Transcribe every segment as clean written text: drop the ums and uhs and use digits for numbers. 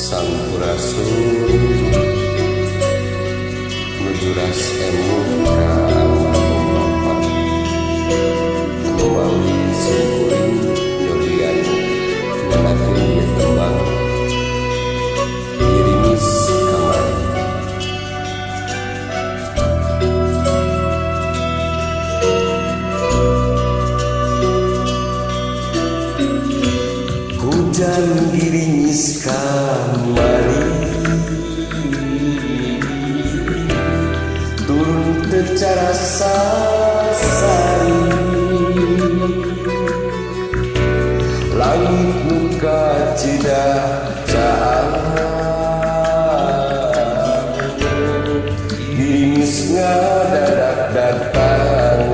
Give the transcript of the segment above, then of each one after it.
Sampurasun nuju ras emu ka almarhum bapak anu mawi simkuring nyobian nyenakeun ieu tembang Girimis Kamari. Hujan girimis kamari turun secara sasari, langit muka cida caang girimis ngadadak datang.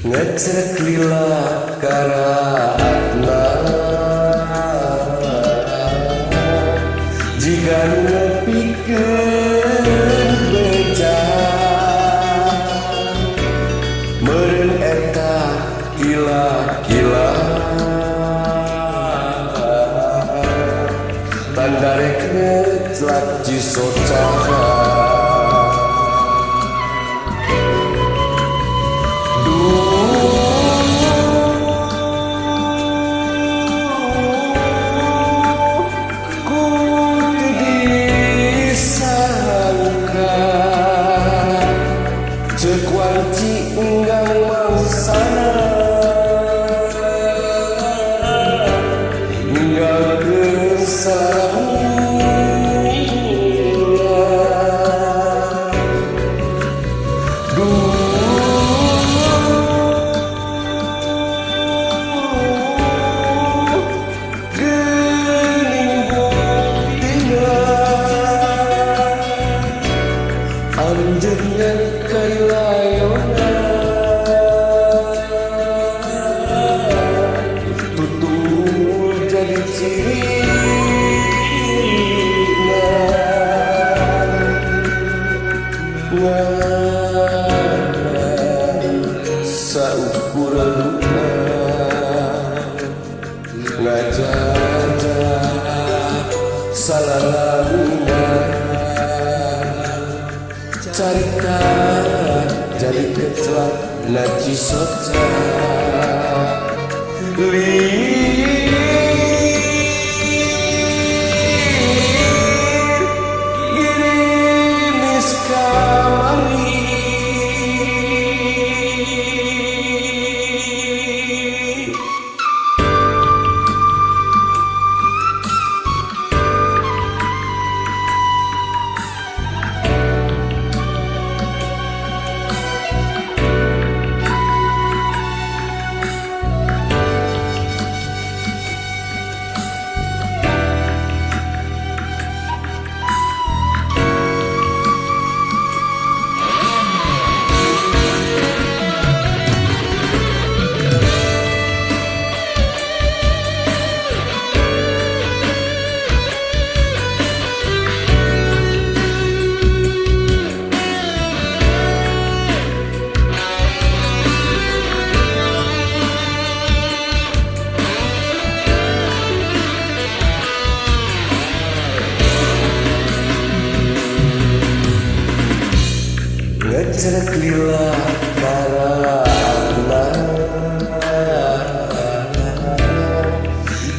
Ngecrek lila karaatna jika nepikeun beca meureun eta kila-kila tanda rek ngeclak cisoca. Ceuk wanci enggang mangsana ninggalkeun salamuna. Duh, geuning buktina anjeunna kailayona tutul jadi cirina ngan saukur luna ngajaja salalamina carita jadi kecelak naci soca lir girimis kamari. Ngecrek lila karaatna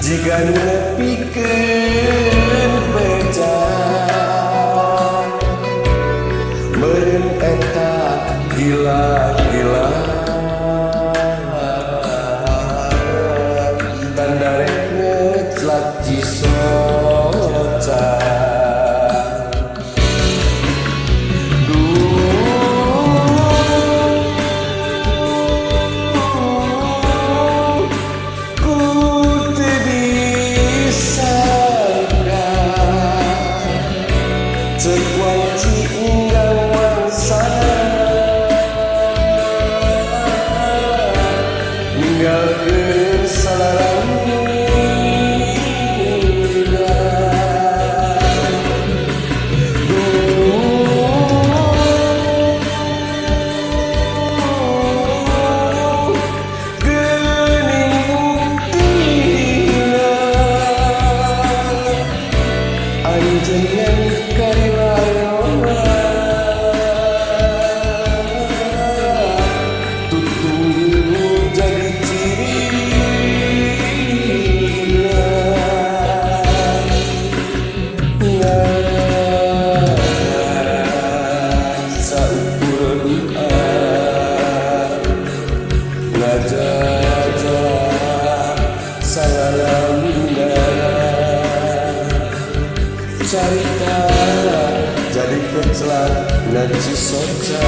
jika nepikeun beca meureun eta gila-gila tanda rek ngeclak cisoca. Ku teu Panjenengan karilayola tutu jadi ciri saukur doa ngajajah salalamuna carita jadi keclak ngaji soca.